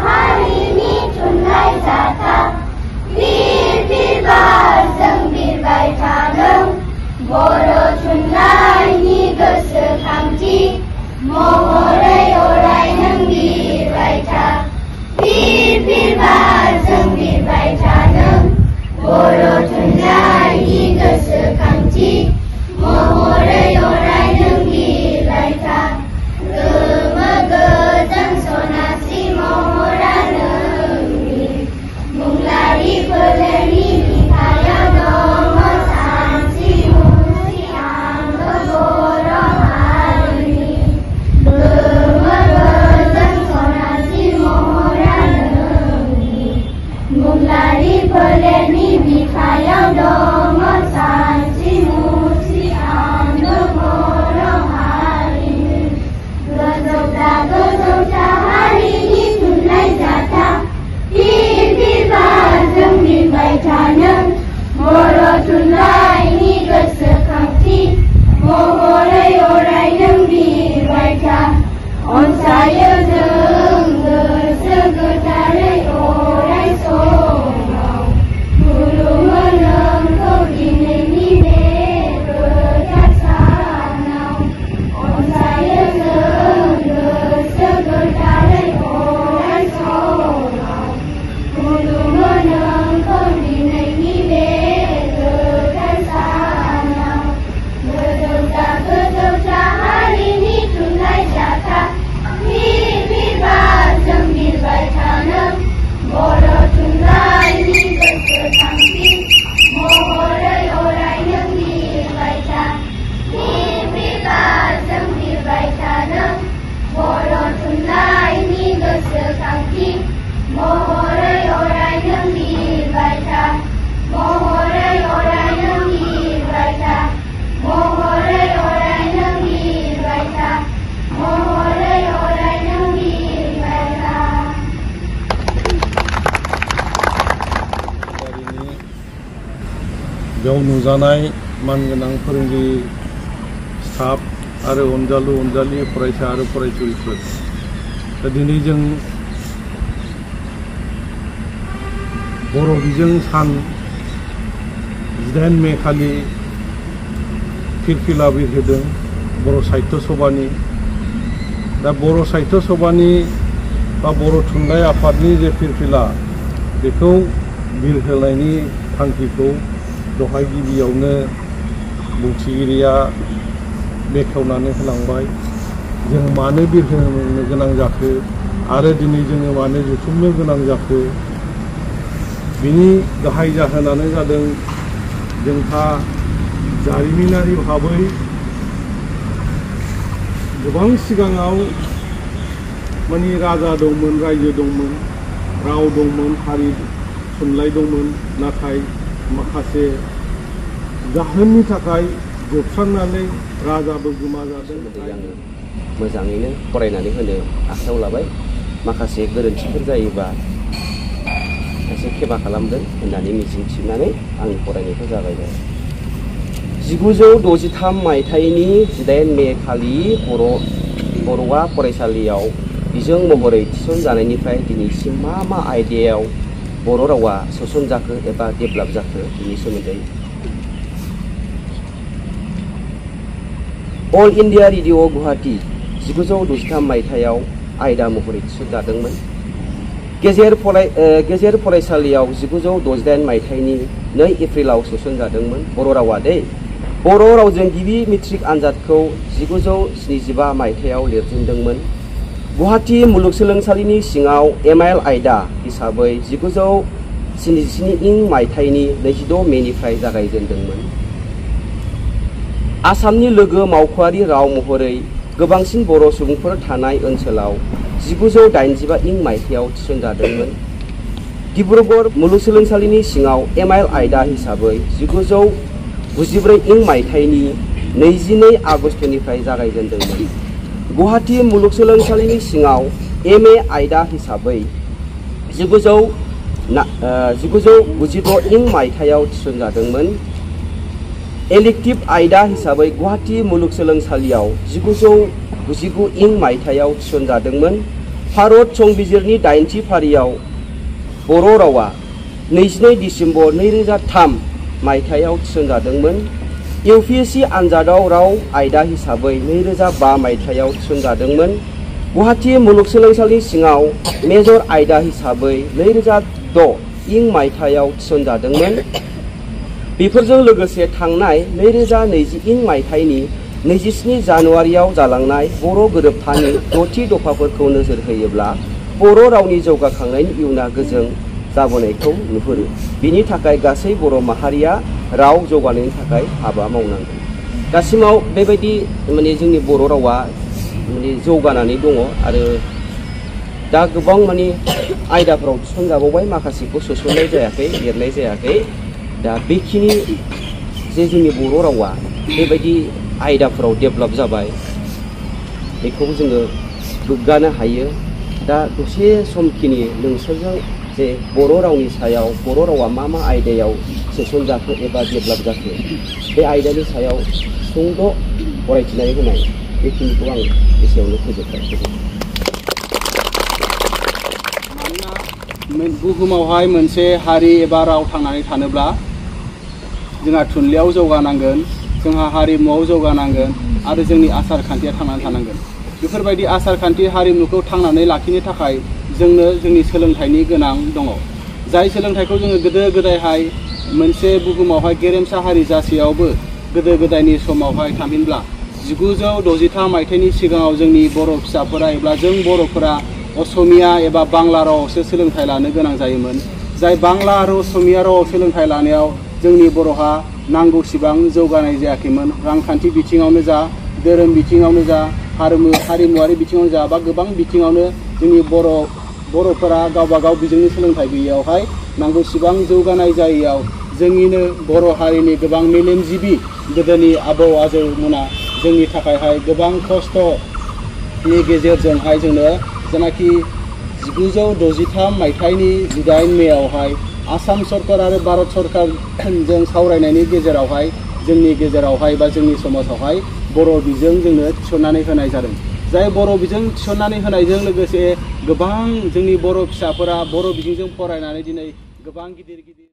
हारिनि थुनलाइ जाथा बिर बारजों बिरबाय थादों बर' थुनलाइनि गोसोखांथि महरै अराय नों बिरबाय था बिर बारजों बिरबाय थादों बर' थुनलाइनि गोसोखांथि महरै अराय नों बिरबाय था गोमो गोजों सनासि महरा नोंनि मुंलारि फोलेरनि बिखायाव दङ सानस्रि मुस्रि आंगो बर' हारिनि गोमो गोजों सनासि महरा नोंनि मुंलारि फोलेरनि बिखायाव दङ सानस्रि मुस्रि आंगो बर' हारिनि गोजौथा हारिनि थुनलाइ जाथा बिर बारजों बिरबाय थादों बर' थुनलाइनि गोसोखांथि महरै अराय नों बिरबाय था अनसायो जों गोसो गोथारै अराय समाव खुलुमो नोंखौ दिनैनि बे गोथार सानाव अनसायो जों गोसो गोथारै अराय समाव खुलुमो नोंखौ दिनैनि बे गोथार सानाव गोजौथा हारिनि थुनलाइ जाथा बिर बारजों बिरबाय थादों बर' थुनलाइनि गोसोखांथि महरै अराय नों बिरबाय था बिर बारजों बिरबाय थादों बर' थुनलाइनि गोसोखांथि महरै अराय नों बिरबाय था महरै अराय नों बिरबाय था महरै अराय नों बिरबाय था महरै अराय नों बिरबाय था बेयाव नुजानाय मानगोनां फोरोंगिरि स्टाफ आरो अनजालु अनजालि फरायसा आरो फरायसुलिफोर दा दिनै जों बर' बिजों सान 18 मे खालि फिरफिला बिरहोदों बर' साहित्य सभानि दा बर' साहित्य सभानि बा बर' थुनलाइ आफादनि जे फिरफिला बेखौ बिरहोनायनि थांखिखौ दहाय गिबियावनो बुंथिगिरिया बेखेवनानै होलांबाय जों मानो बिरहोनो गोनां जाखो आरो दिनै जोङो मानो जुथुमनो गोनां जाखो बिनि गाहाय जाहोनानो जादों जोंहा जारिमिनारि भाबै गोबां सिगाङाव माने राजा दंमोन रायजो दंमोन राव दंमोन हारि थुनलाइ दंमोन नाथाय माखासे जाहोननि थाखाय जोबस्रांनानै राजाबो गोमाजादों मोजाङैनो फरायनानै होनो आखायाव लाबाय माखासे गोरोन्थिफोर जायोबा एसे खेमा खालामगोन होननानै मिजिंथिनानै आंनि फरायनायखौ जागायबाय 1963 मायथाइनि 18 मे खालि बर'आ फरायसालियाव बिजों महरै थिसनजानायनिफ्राय दिनैसिम मा आयदायाव बर' रावा सोसन जाखो एबा डेभेलप जाखो बिनि सोमोन्दै अल इन्डिया रेडिअ गुवाहाटी 1963 मायथाइयाव आयदा महरै थिसनजादोंमोन गेजेर फरायसालियाव 1968 मायथाइनि 2 एप्रिलाव सोसनजादोंमोन बर' रावा बर' रावजों गिबि मेट्रिक आनजादखौ 1975 मायथाइयाव लिरजेनदोंमोन गुवाहाटी मुलुगसोलोंसालिनि सिङाव एमआइएल आयदा हिसाबै 1977 मायथाइनि 22 मेनिफ्राय जागायजेनदोंमोन आसामनि लोगो मावख'आरि राव महरै गोबांसिन बर' सुबुंफोर थानाय ओनसोलाव 1985 मायथाइयाव थिसनजादोंमोन डिब्रुगड़ मुलुगसोलोंसालिनि सिङाव एमआइएल आयदा हिसाबै 1994 मायथाइनि 22 आगस्टनिफ्राय जागायजेनदोंमोन गुवाहाटी मुलुगसोलोंसालिनि सिङाव एमए आयदा हिसाबै 1996 मायथाइयाव थिसनजादोंमोन इलेक्टिव आयदा हिसाबै गुवाहाटी मुलुगसोलोंसालियाव 1999 इं मायथाइयाव थिसनजादोंमोन। भारत संबिजिरनि 8थि फारियाव बर' रावा 22 डिसेम्बर 2003 मायथाइयाव थिसनजादोंमोन। UPSC आनजादाव राव आयदा हिसाबै 2005 मायथाइयाव थिसनजादोंमोन। गुवाहाटी मुलुगसोलोंसालिनि सिङाव मेजर आयदा हिसाबै 2006 इं मायथाइयाव थिसनजादोंमोन। बेफोरजों लोगोसे थांनाय 2020 इं मायथाइनि 27 जानुवारियाव जालांनाय बर' गोरोबथानि 6थि दफाफोरखौ नोजोर होयोब्ला बर' रावनि जौगाखांनायनि इयुना गोजों जाबोनायखौ नुहुरो। बिनि थाखाय गासै बर' माहारिया राव जौगानायनि थाखाय हाबा मावनांगौ। दासिमाव बेबायदि माने जोंनि बर' रावा माने जौगानानै दङ आरो दा गोबां माने आयदाफोराव थिसनजाबावबाय, माखासेखौ सोसननाय जायाखै, लिरनाय जायाखै। दा बेखिनि जे जोंनि बर' रावा बेबायदि आयदाफोराव डेभेलप जाबाय बेखौ जोङो गोग्गानो हायो। दा दसे समखिनि नोंसोरजों जे बर' रावनि सायाव बर' रावा मा मा आयदायाव सोसनजाखो एबा डेभेलप जाखो बे आयदानि सायाव सुंद' फरायथिनानै होनाय बेखिनिखौ आं एसेयावनो फोजोबबाय। मानोना बुहुमावहाय मोनसे हारि एबा राव थांनानै थानोब्ला जोंहा थुनलाइयाव जौगानांगोन, जोंहा हारिमुआव जौगानांगोन आरो जोंनि आसार खान्थिया थांनानै थानांगोन। बेफोरबायदि आसार खान्थि हारिमुखौ थांनानै लाखिनो थाखाय जोंनो जोंनि सोलोंथाइनि गोनां दङ। जाय सोलोंथाइखौ जोङो गोदो गोदायहाय मोनसे बुहुमावहाय गेरेमसा हारि जासेयावबो गोदो गोदायनि समावहाय थामहिनब्ला 1963 मायथाइनि सिगाङाव जोंनि बर' फिसाफोरा एबा जों बर'फोरा असमिया एबा बांला रावावसो सोलोंथाइ लानो गोनां जायोमोन। जाय बांला आरो असमिया रावाव सोलोंथाइ लानायाव जोंनि बर'हा नांगौसिबां जौगानाय जायाखैमोन। रांखान्थि बिथिङावनो जा, धोरोम बिथिङावनो जा, हारिमुवारि बिथिङावनो जा बा गोबां बिथिङावनो जोंनि बर'फोरा गावबा गाव बिजोंनि सोलोंथाइ गैयैयावहाय नांगौसिबां जौगानाय जायैयाव जोंनिनो बर' हारिनि गोबां मेलेमजिबि गोदोनि आबौ आजौमोना जोंनि थाखायहाय गोबां खस्थ'नि गेजेरजोंहाय जोंनो जेनाखि 1963 मायथाइनि 8 मेआवहाय आसाम सरकार आरो भारत सरकारजों सावरायनायनि गेजेरावहाय जोंनि गेजेरावहाय बा जोंनि समाजावहाय बर' बिजों जोंनो थिसननानै होनाय जादों। जाय बर' बिजों थिसननानै होनायजों लोगोसे गोबां जोंनि बर' फिसाफोरा बर' बिजोंजों फरायनानै दिनै गोबां गिदिर